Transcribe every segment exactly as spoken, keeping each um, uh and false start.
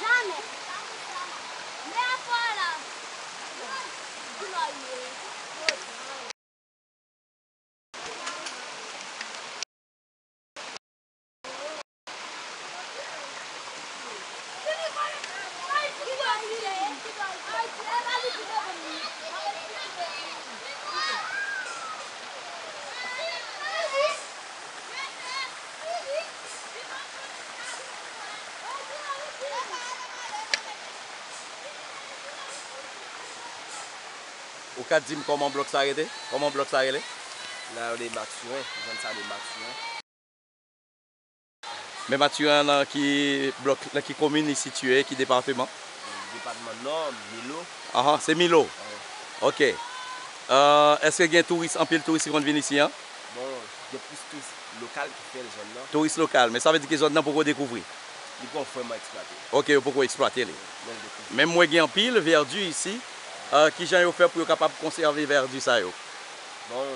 Jamè. Men afè la. Ou ka di m kòman blòk sa rete? Kòman blòk sa rele? La, yo rele Mathurin, zòn sa rele Mathurin. Men Mathurin nan ki blòk, nan ki komin li sitiye, ki depatman? Depatman Nò, Milo. Ahan, se Milo. Wi. Ok. Euh, èske gen touris, anpil touris ki konn vin isi an? Bon, gen plis touris lokal ki fè zòn nan. Touris lokal, men sa vle di ke zòn nan poko dekouvri? Li poko vrèman eksplwate. Ok, yo poko eksplwate li. Men l dekouvri. Men m wè gen anpil vèdi isi. Euh, kijan yo fè pou yo kapab konsève vèdi sa yo? Bon,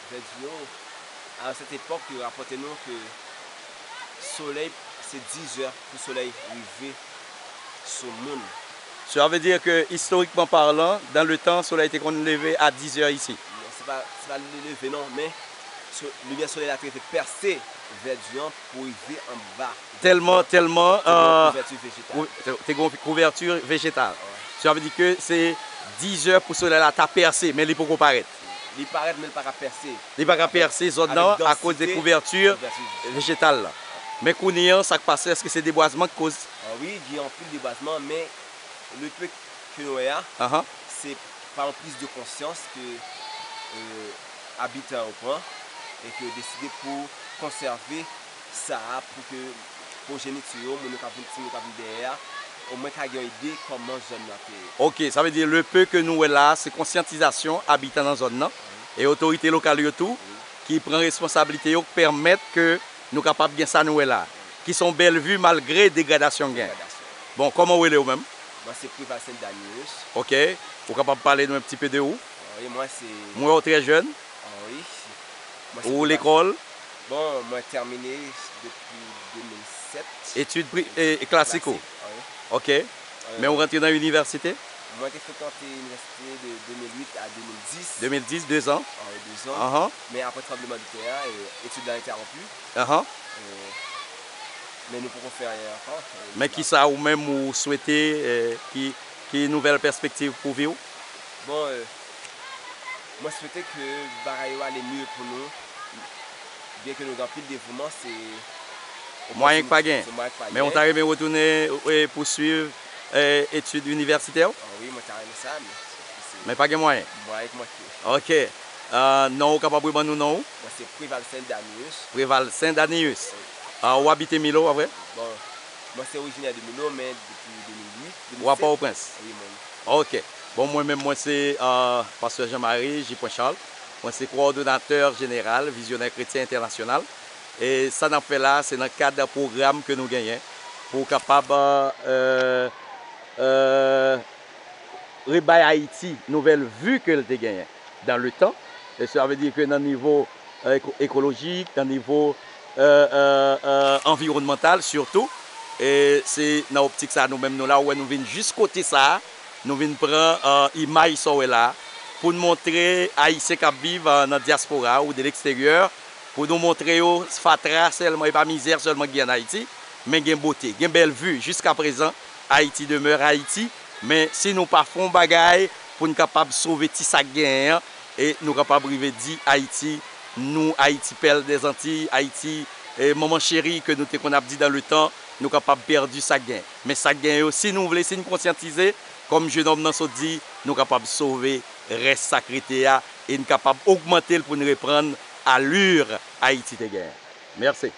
vèdi yo, a yon sèt epòk, yo rapòte nou ke solèy, se dizè pou solèy rive sou moun. Sa vle di ke, istorikman palan, dans le temps, solèy te konn leve a dizè isi? Non, se pa, se pa leve non, men so, limyè solèy la te rete pèse vèdi an pou rive anba. Tèlman, tèlman, te gen yon euh, kouvèti vejetal. Kou-, te, te gen yon kouvèti vejetal. Wi. Sa vle di ke se dizè pou solèy la ta pèse, men li poko parèt. Li parèt, men li pa ka pèse. Li pa ka pèse zòn nan akoz de kouvèti vejetal la. Men kounye an, sa k pase, èske se debwazman k koz? Ah wi, gen anpil debwazman, men le peu ke nou wè a, se pa yon priz de konsyans ke, euh, abitan yo pran e ke yo deside pou konsève sa a pou ke pwojeniti yo, moun yo k ap vin, timoun yo k ap vin dèyè a, omwen ka gen yon ide kòman zòn nan te ye. Ok, sa vle di le peu ke nou wè la, se konsyantizasyon abitan nan zòn nan e otorite lokal yo tou ki pran responsablite yo, k pèmèt ke nou kapab gen sa nou wè la, ki se yon bèl vi malgre degradasyon gen. Degradasyon. Bon, kòman w rele w menm? Mwen se Preval Saint Danius. Ok. Ou kapab pale nou un petit peu de ou? Wi, mwen se... Mwen wè w trè jèn. Ah wi. Ou lekòl? Bon, mwen tèmine depi de mil sèt. Etid pri-, e, e klasik ou? Klasik, wi. Ok. Euh, men ou rantre nan inivèsite? Mwen te frekante inivèsite de de mil uit a de mil dis. De mil dis, de zan? Ah wi, de zan. Ahan. Men apre tranbleman de tè a, e, etid la entèwonpi. Ahan. E, men nou poko fè anyen ankò. E, men kisa ou menm ou swete, e, ki, ki nouvèl pèspektiv pou vi w? Bon, e, mwen swete ke bagay yo ale mye pou nou. Byen ke nou gen anpil devouman, se mwayen k pa gen. Se mwayen k pa gen. Men ou ta renmen retounen, e, pouswiv, e, etid inivèsitè w? Ah wi, mwen ta renmen sa, men se... Men pa gen mwayen? Mwayen k manke. Ok. Ah, non, ou kapab reban nou non ou? Mwen se Preval Saint Danius. Preval Saint Danius. Wi. Ah, ou abite Milo, pa vre? Bon, mwen se orijinè de Milo, men depi de mil uit, de mil sèt. Ou a Pòtoprens? Wi, mwen. Ok. Bon, mwen menm, mwen se, euh, pastè Jean Marie J. Charles. Mwen se kowòdonatè jeneral Vizyonè Kretyen Entènasyonal. E sa n ap fè la, se nan kad pwogram ke nou genyen pou kapab, euh, euh, rebay Ayiti nouvèl vi ke l te genyen dans le temps. E sa vle di ke nan nivo, euh, eko-, ekolojik, nan nivo, euh, euh, euh, anviwònmantal sitou. E se nan optik sa a nou menm nou la, ou wè nou vin jis kote sa a, nou vin pran, euh, imaj sa w wè la a, pou n montre Ayisyen k ap viv, euh, nan dyaspora ou de l'extérieur, pou nou montre yo fatra sèlman, e pa mizè sèlman ki gen an Ayiti, men gen bote, gen bèl vi. Jiskaprezan, Haïti demeure Haïti, men si nou pa fè yon bagay pou n kapab sove ti sa k genyen an, e nou kapab rive di Ayiti, nou, Ayiti, pèl dèzantiy, Ayiti, e manman cheri ke nou te konn ap di dans le temps, nou kapab pèdi sa k genyen. Men sa k genyen yo, si nou vle, si n konsyantize, kòm jenòm nan sot di, nou kapab sove rès sa k rete a, e n kapab ogmante l pou n reprann alir Ayiti te genyen. Mèsi.